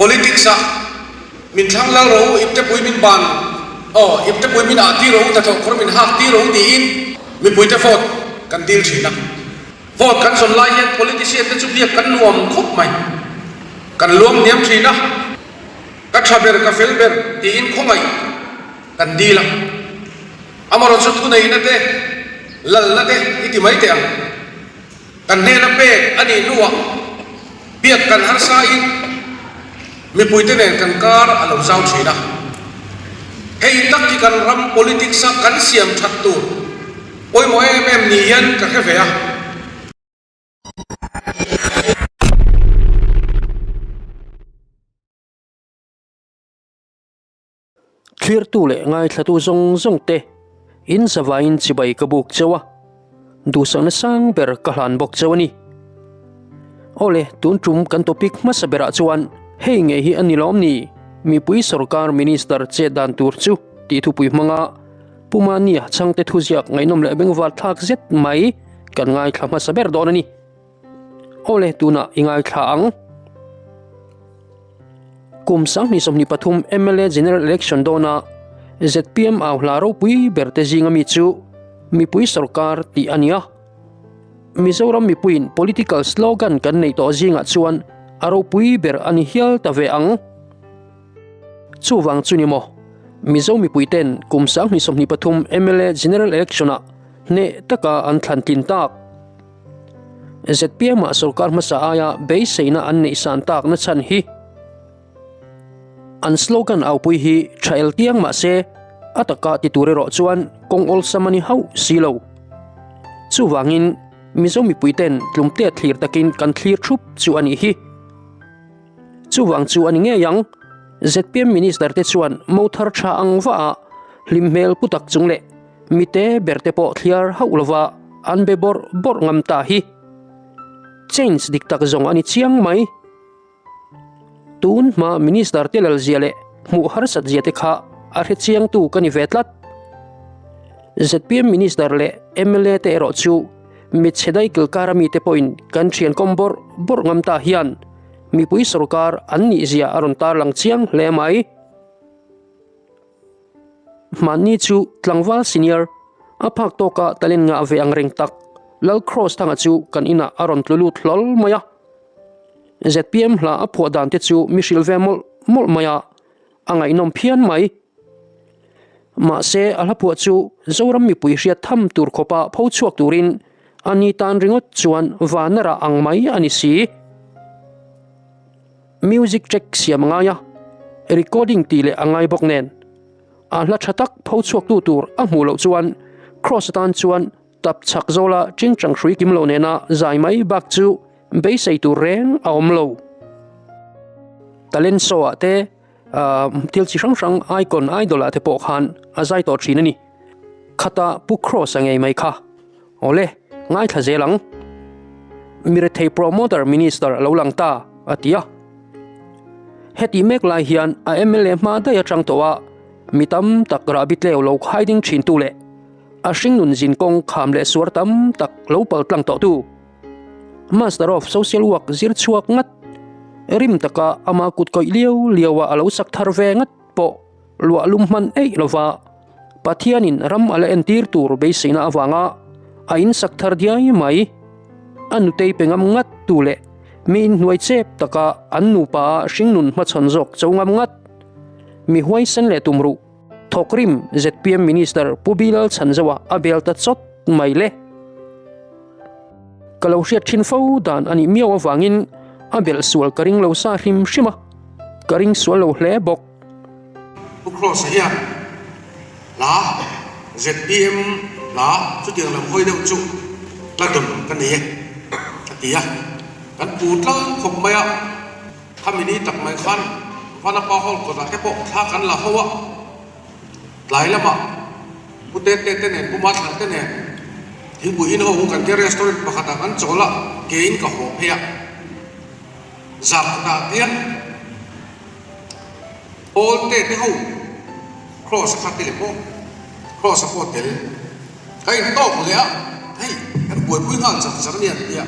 Politics ah min thlang lal rawh u, iptepui min ban aw, iptepui min ah tir rawh u, hnathawh khawr min hak tir rawh u tiin mipuite vote kan dil thin a. Vote kan zawn lai hian politician te chu biak kan nuam khawp mai. Kan luang hniam thin a, ka tha ber, ka fel ber tiin khawngaih kan dil a. Amaherawhchu thuneihna te, lalna te i ti mai teh ang. Kan hnena pek a nih hnuah biak kan harsain mipuite nen kan kar a lo zau thin a. Hei tak hi kan ram politics a kan siam that tur pawimawh em em ni hian ka hre ve a. Thlirtu leh ngaithlatu zawng zawng te in zavaiin chibai ka buk cheu a, duhsakna sang ber ka hlan bawk cheu a ni. Awle, tun tum kan topic hmasa berah chuan hei ngei hi a ni lawm ni, mipui sorkar minister chet dan tur chu tih thupui hmanga Pu Mania chhangte thuziak ngaihnawm leh bengvar thlak zet mai kan ngaithla hmasa ber dawn a ni. Awle, tunah i ngaithla ang. Kum 2023 mla General Election dawna zpm au hla ropui ber te zinga mi chu mipui sorkar tih a ni a. Mizoram mipuiin political slogan kan neih tawh zingah chuan a ropui ber a ni hial ta ve ang. Chuvang chu ni maw, Mizo mipuiten kum 2023 mla General Election-ah hneh taka an thlan tlin tak. ZPM-ah sorkar hmasa aia beiseina an neih san tak na chhan hi an slogan aupui hi tha el tiang mah se a taka ti tur erawh chuan kawng awlsam a ni hauh si lo. Chuvangin Mizo mipuiten tlumte thlir takin kan thlir thup chu a nih hi. Chuvang chu a ni ngei ang. ZPM Minister te chuan mo thar tha ang va a, hlim hmel pu tak chung leh mite ber te pawh thliar hauh lova an be bawrh bawrh ngam ta hi. Change dik tak zawng a ni chiang mai. Tun hma Minister te lal zia leh hmuh harsat zia te kha a hre chiang tu ka ni ve tlat. ZPM Minister leh mla te erawh chu Mitchhe daikil kara mite pawhin kan thian kawm bawrh bawrh ngam ta hian mipui sorkar an nihzia a rawn tarlang chiang hle mai. Hmanni chu tlangval senior a phak tawka talent ngah ve ang reng tak Lal Cross thanga chu kan inah a rawn tlu lut hlawl mai a. Zpm hla a phuah dan te chu mi hrilh ve mawlh mawlh mai a, a ngaihnawm phian mai. Mahse, a hlaphuah chu Zoram mipui hriat tham tur khawpa pho chhuak turin a ni tan ringawt chuan vana rah ang mai a ni si. Music track siam a ngai a, recording tih leh a ngai bawk nen. A hla tha tak pho chhuaktu tur a hmuh loh chuan Kross atan chuan tap chhak zawla chingchang hrui kim lo nena zai mai bak chu beisei tur reng a awm lo. Talent show ah te Thil chi hrang hrang icon idol ah te pawh khan a zai tawh thin a ni. Khata Pu Cross a ngei mai kha. Awle, ngaithla zel ang. Mirethei promoter minister a lo lang ta, a ti a. Heti mek lai hian a mla hma daih atang tawh a, mi tam tak rahbi tleu lo khai ding thin tu leh a hringnun zin kawng kham leh suar tam tak lo pal tlang tawh tu. Master of Social Work zir chhuak ngat, rim taka ama kut kawih liau liaua a lo sak thar ve ngat pawh luah lum hman eih lova Pathianin ram a la entir tur beiseina avanga a insak thar diai mai. A nutei pe ngam ngat tu leh mi inhnuai chep taka an nupa a hringnun hmachhawn zawk cho ngam ngat. Mi huaisen leh tum ruh. Thawkrim zpm Minister Pu Bilal Chhanzoa a bel ta chawt mai le. Ka lo hriat thin fo dan a nih miau avangin a belh sual ka ring lo sa hrim hrim a, ka ring sual lo hle bawk. Pu Kross-a hian hla zpm hla chutiang lam hawi deuh chu la dawn ka nei e a ti a, kan pu tlang khawp mai a. Khami ni tak mai khan Vanapa Hall kawtah te pawh thla kan la ho a, tlai lamah Pu Tete te nen Pu Mathla te nen thingpui in ho hu kan tia restaurant pakhatah kan chawl a, keiin ka haw phei a, zan khatah tian Paul Tete ho Kross a kha te leh pawh Kross a pawh tel ka intawk leh a, hei kan buaipui nghal char char a ni an ti a.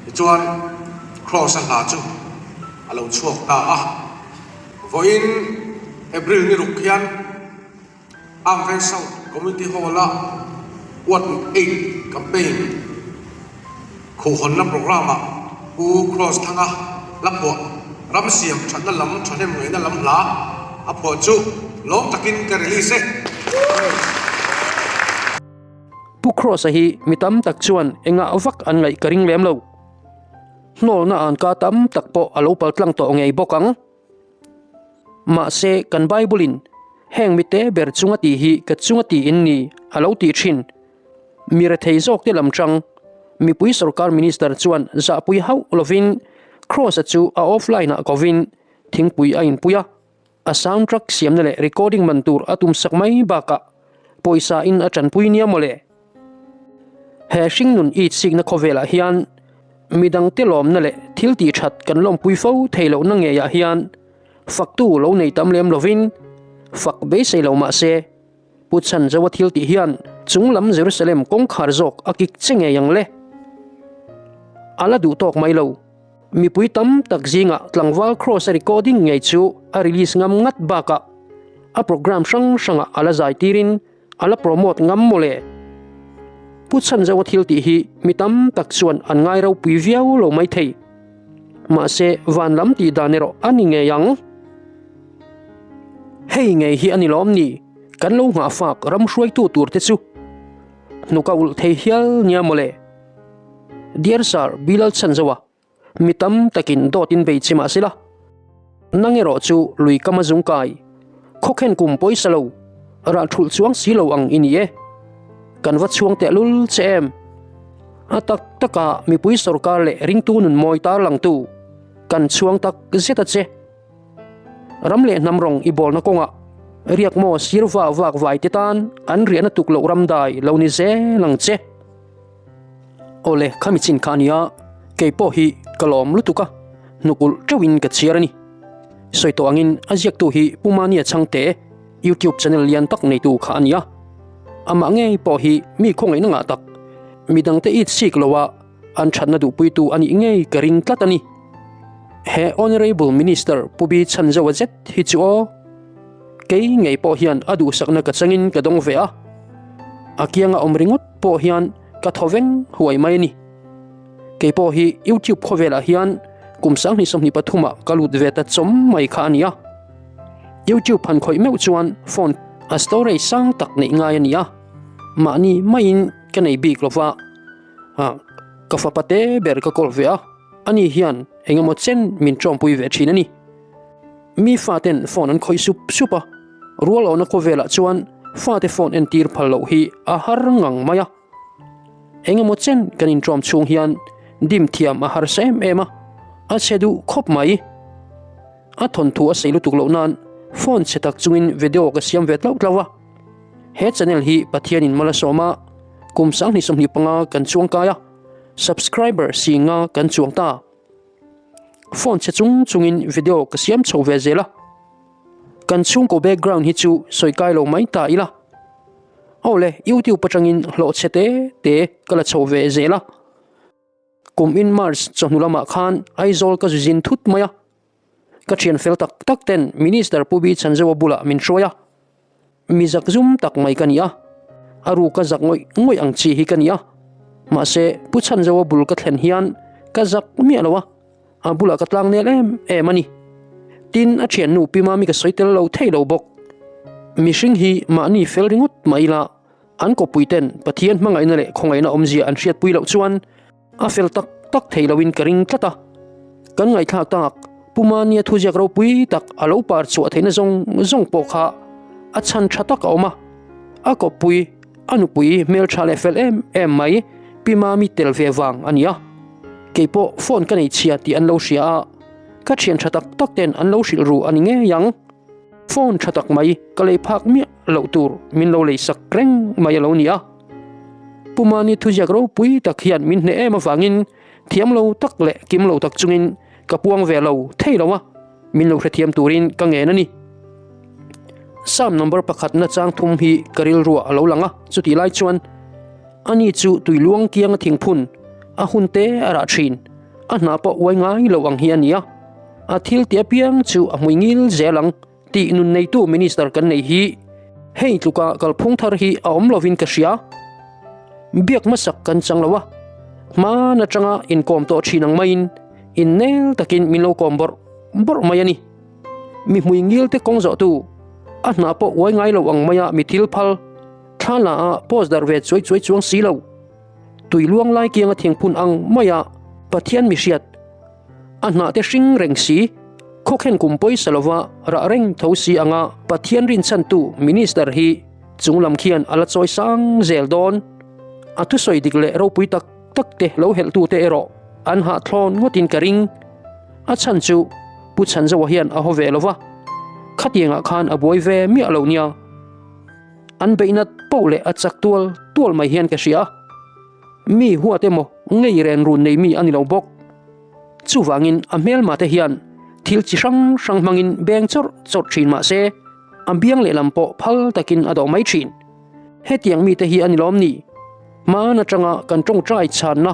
Tichuan, Kross-a hla chu A lo chhuak ta a. Vawiin April ni ruk hian Armed Veng South Community Hall-a Ward 8 Campaign khuhhawnna programme-ah Pu Kross Thanga hla phuah ram siam thatna lam thahnem ngaihna lam hla a phuah chu lawm takin ka release e. Pu Kross-a hi mi tam tak chuan engah vak an ngaih ka ring lem lo. Hnawlna an ka tam tak pawh a lo pal tlang tawh ngei bawk ang. Mahse, kan Bible-in heng mite ber chunga tih hi ka chunga tih in ni a lo tih thin. Mi rethei zawkte lam tang mipui sorkar minister chuan zahpui hauh lovin Kross-a chu a offline-ah kovin thingpui a inpui a. A soundtrack siamna leh recording man tur a tumsak mai bakah pawisa in a tanpui nia mawle. He hringnun it sikna khawvelah hian midangte lawmna leh thil tih that kan lawmpui fo thei lohna ngeiah hian faktu lo nei tam lem lovin fak beisei lo mah se Pu Chhanzoa thil tih hian chung lam Jerusalem kawngkhar zawk a kik che ngei ang le. A la duh tawk mai lo. Mipui tam tak zingah tlangval Kross-a recording ngei chu a release ngam ngat bakah a programme hrang hrangah a la zai tirin a la promote ngam mawle. Pu Chhanzoa thil tih hi mi tam tak chuan an ngai ropui viau lo maithei. Mahse van lam tih dan erawh a ni ngei ang. Hei ngei hi a ni lawm ni, kan lo nghahfak ram hruaitu tur te chu hnuk a ulh thei hial nia mawle. Dear Sir Bilal Chhanzoa, mi tam takin dawt in bei che mah sela, nang erawh chu lui kam a zung kai, khawkhen kum pawisa lo, rah thulh chuang si lo ang i ni e. Kan va chhuang tehlul che em? A tak taka mipui sorkar leh ringtu nun mawi tarlangtu kan chhuang tak zet a che. Ram leh hnam rawng i bawlna kawngah riak maw sir vak vak vai te tan an riahna tuk loh ram dai lo ni zel ang che. Awle khami chin kha a nia, kei pawh hi ka lawm lutuk a, hnukulh teuhin ka chhiar a ni. Sawi tawh angin a ziaktu hi Pu Mania Chhangte YouTube channel lian tak neitu kha a nia. Amah ngei pawh hi mi khawngaihna ngah tak, midangte it sik loa an thatna duhpuitu a nih ngei ka ring tlat a ni. He Honourable Minister Pu Bi Chhanzoa zet hi chu aw, kei ngei pawh hian a duhsakna ka changin ka dawng ve a, a kianga awm ringawt pawh hian ka thaw veng huai mai a ni. Kei pawh hi YouTube khawvelah hian kum 2023 ah ka lut ve ta chawm mai kha a ni a. YouTube han khawih meuh chuan phone a storage sang tak neih ngai a ni a, mahni maiin ka nei bik lova. Ah, ka fapa te ber ka kawl ve a, ani hian engemaw chen min tawngpui ve thin a ni. Mi faten phone an khawih sup sup a, rual awhna khawvelah chuan fate phone entir phal loh hi a har ngang mai a. Engemaw chen kan intawm chhung hian dim thiam a harsa em em a, a chhe duh khawp mai. A thawnthu a sei lutuk loh nan phone chhe tak chungin video ka siam ve tlauh tlauh a. He channel hi Pathianin mal a sawm a, kum 2025 kan chuang kai a, subscriber si nga kan chuang ta. Phone chhe chung chungin video ka siam chho ve zel a. Kan chhungkaw background hi chu sawi kai lo mai ta ila. Awle YouTube atangin hlawh chhe te te ka la chho ve zel a. Kum in March chawhnu lamah khan Aizawl ka zu zin thut mai a. Ka thian fel tak tak ten Minister Pu Bi Chhanzoa bulah min hruai a. Mi zak zum tak mai ka ni a, a ruka zak ngawih ngawih ang chi hi ka ni a. Mahse, Pu Chhanzoa bul ka thlen hian ka zak miah lo a, a bulah ka tlang nel em em a ni. Tin, a thiannu Pi Mami ka sawi tel lo thei lo bawk. Mihring hi mahni fel ringawt mah ila, an kawppui ten Pathian hmangaihna leh khawngaihna awmzia an hriatpui loh chuan A fel tak tak thei loin ka ring tlat a, kan ngaihthlak tak Pu Mania thuziak ropui tak a lo par chhuah theihna zawng zawng pawh kha a chhan tha tak a awm a, a kawppui, a nupui hmeltha leh fel em em mai Pi Mami tel ve vang a ni a, keipawh phone ka nei chhia tih an lo hria a, ka thian tha tak tak ten an lo hrilh ru a ni ngei ang. Phone tha tak mai ka lei phak miah loh tur min lo leisak reng mai a lo ni a. Pu Mani thuziak ropui tak hian min hneh em avangin thiam lo tak leh kim lo tak chungin ka puang ve lo thei lo a, min lo hrethiam turin ka ngen a ni. Psalm number pakhat na chang thum hi ka rilruah a lo lang a, chutih lai chuan ani chu tui luang kianga thingphun a hun te a rah thin, a hna pawh uai ngai lo ang hi a ni a. A thil tih apiang chu a hmui ngil zel ang tih nun neitu Minister kan nei hi hei tluka kalphung thar hi a awm lovin ka hria. Biak hmasak kan chang lo a, hman atanga inkawm tawh thin ang maiin innel takin min lo kawm bawrh bawrh mai a ni. Mi hmui ngil te kawng zawhtu a hna pawh uai ngai lo ang maia mi thil phal thla la a post darh ve chuai chuai chuang si lo. Tui luang lai kianga thingphun ang maia Pathian mi hriat a hnah te hring reng si, khawkhen kum pawisa lova rah reng tho si anga Pathian rinchhantu Minister hi chunglam khian a la chawi sang zel dawn. A thusawi dik leh ropui tak tak te lo helhtute erawh an hahthlawn ngawtin ka ring. A chhan chu Pu Chhanzoa hian a haw ve lova, khatiangah khan a buai ve miah lo nia. An beihnat poh leh a chak tual tual mai hian ka hria. Mi huat emaw ngei ren run nei mi a ni lo bawk. Chuvangin a hmelma te hian thil chi hrang hrang hmangin beng chawrh chawrh thin mah se, a biang lehlam pawh phal takin a dawh mai thin. Hetiang mite hi a ni lawm ni? Hman atanga kan tawngtai chhanna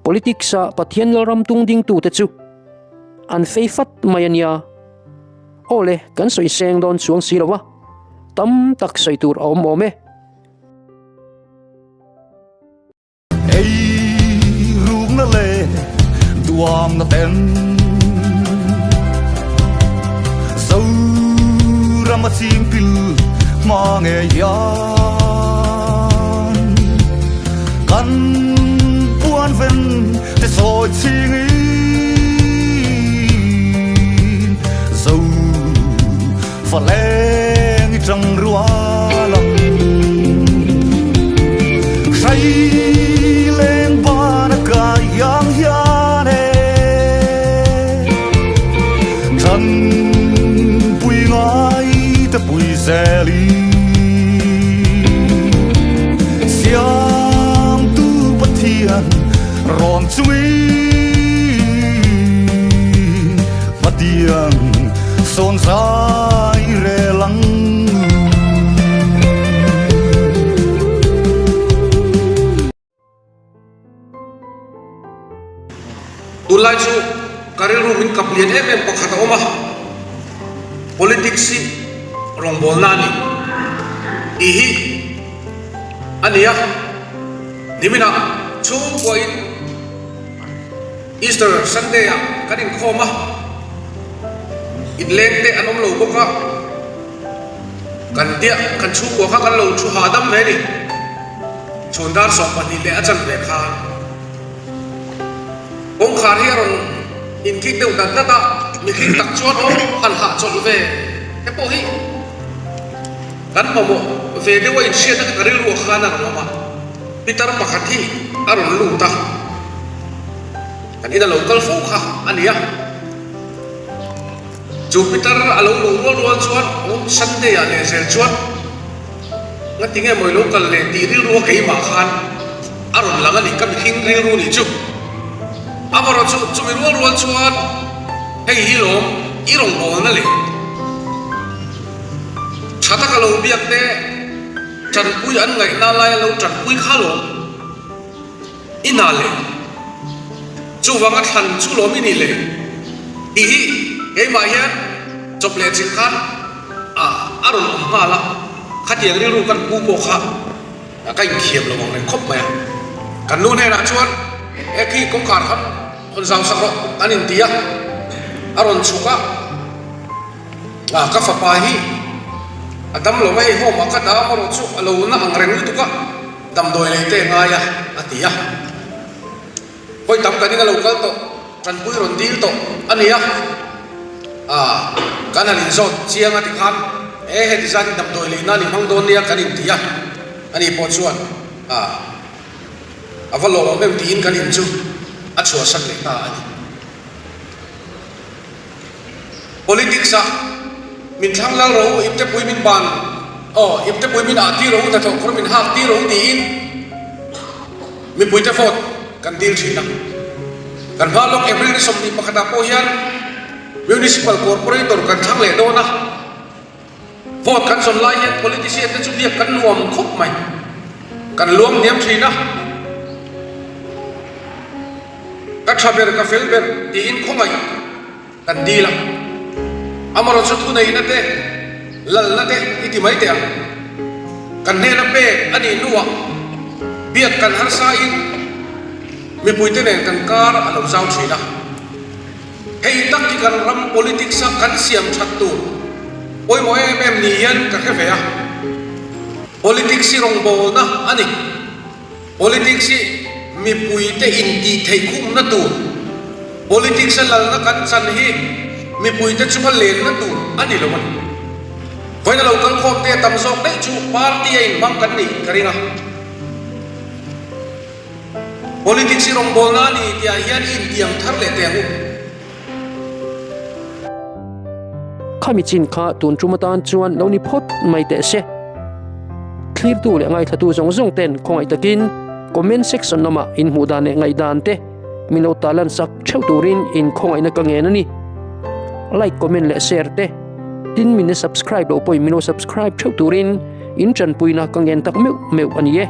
politics-a Pathian Lalram tung dingtute chu an fei fat mai a nia. Aw le, kan sawi seng dawn chuang si lo a, tam tak sawi tur a awm awm e. Ei rukna leh duamna ten Zoram a chim pil hma ngei hian Kan puan ven te sawi chingin Zo fa leng i tang rual ang Hrai leng ban a kai ang hian e Than pui ngai te pui zel i Siam tu Pathian rawn chungin Pathian sawn zai rel ang. Tunlai chu ka rilru min kap lian em em pakhat a awm a, politics hi rawngbawlna a ni tih hi a ni a, niminah chhungkuain Easter Sunday ah kan inkhawm a, inleng te an awm lo bawk a, kan diah kan chhungkua kha kan lo thu hahdam hle a ni. Chhun dar 12 leh a chan ve khan kawngkhar hi a rawn inkik deuh dat dat a, mihring tak chuan aw han hahchawlh ve te pawh hi kan mamawh ve deuh a inhriatna kha ka rilru ah khan a rawn awm a, pitar pakhat hi a rawn lut a. Kan in a lo kal fo kha a ni a, chu pitar a lo luh rual rual chuan aw Sunday ah leh zel chuan ngati nge maw i lo kal leh tih rilru a keimah khan a rawn lang a ni, ka mihring rilru nih chu. Amaherawhchu chumi rual rual chuan hei hi lawm i rawngbawlna leh tha taka lo biak te tanpui an ngaihna laia lo tanpui kha lawm. I hna leh chuvanga thlan chu lawm i nih le tih hi keimah hian chawp leh chilh khan a rawn awm nghal a, khatiang rilru kan pu pawh kha ka inthiam lo ang reng khawp mai a. Kan nu hnenah chuan he khi kawngkhar khan hawn zau sak rawh an inti a, a rawn chhuk a, ka fapa hi a dam lo a, hei home ah ka dah a erawh chu a lo na ang reng lutuk a. Damdawi lei te ngai a, a ti a. Hawi tam kan in a lo kal tawh, tanpui rawn dil tawh a ni a. Aaa, kan han inzawt chiang a ti khan, e heti zat in damdawi lei nan i hmang dawn nia kan inti a. Ani pawh chuan, aa, a va lawmawm em tiin kan in chu a chhuahsan leh ta a ni. Politics ah min thlang lal ro u, iptepui min ban aw, iptepui min ah tir ro u, hnathawh khawr min hak tir ro u tiin mipuite vote kan dil thin a. Kan hma lawk April ni 21 ah pawh hian Municipal Corporator kan thlang leh dawn a, vote kan zawn lai hian politician te chu biak kan nuam khawp mai, kan luang hniam thin a. Ka tha ber, ka fel ber tiin khawngaih. Kan dil a, amaherawhchu thuneihna te, lalna te i ti mai teh ang. Kan hnena pek a nih hnuah biak kan harsa in mipuite nen kan kar a lo zau thin a. Hei tak hi kan ram politics a kan siam that tur pawimawh em em ni hian ka hre ve a. Politics hi rawngbawlna a ni. Politics hi mipuite intih theih khumna tur, politics a lalna kan chan hi mipuite chunga lenna tur a ni lo a ni. Vawiina lo kal khawm te tam zawk daih chu party a inhmang kan nih ka ring a. Politics hi rawngbawlna a ni tihah hian i intiang thar leh teh ang u. Khami chin kha tun tum atan chuan lo ni phawt mai teh se. Thlirtu leh ngaithlatu zawng zawng ten khawngaih takin comment section lamah in hmuh dan leh ngaihdan te min lo ta lan sak theuh turin in khawngaihna ka ngen a ni. Like, comment leh share te tin min subscribe loh pawhin min lo subscribe theuh turin in tanpuina ka ngen tak meuh meuh a ni e.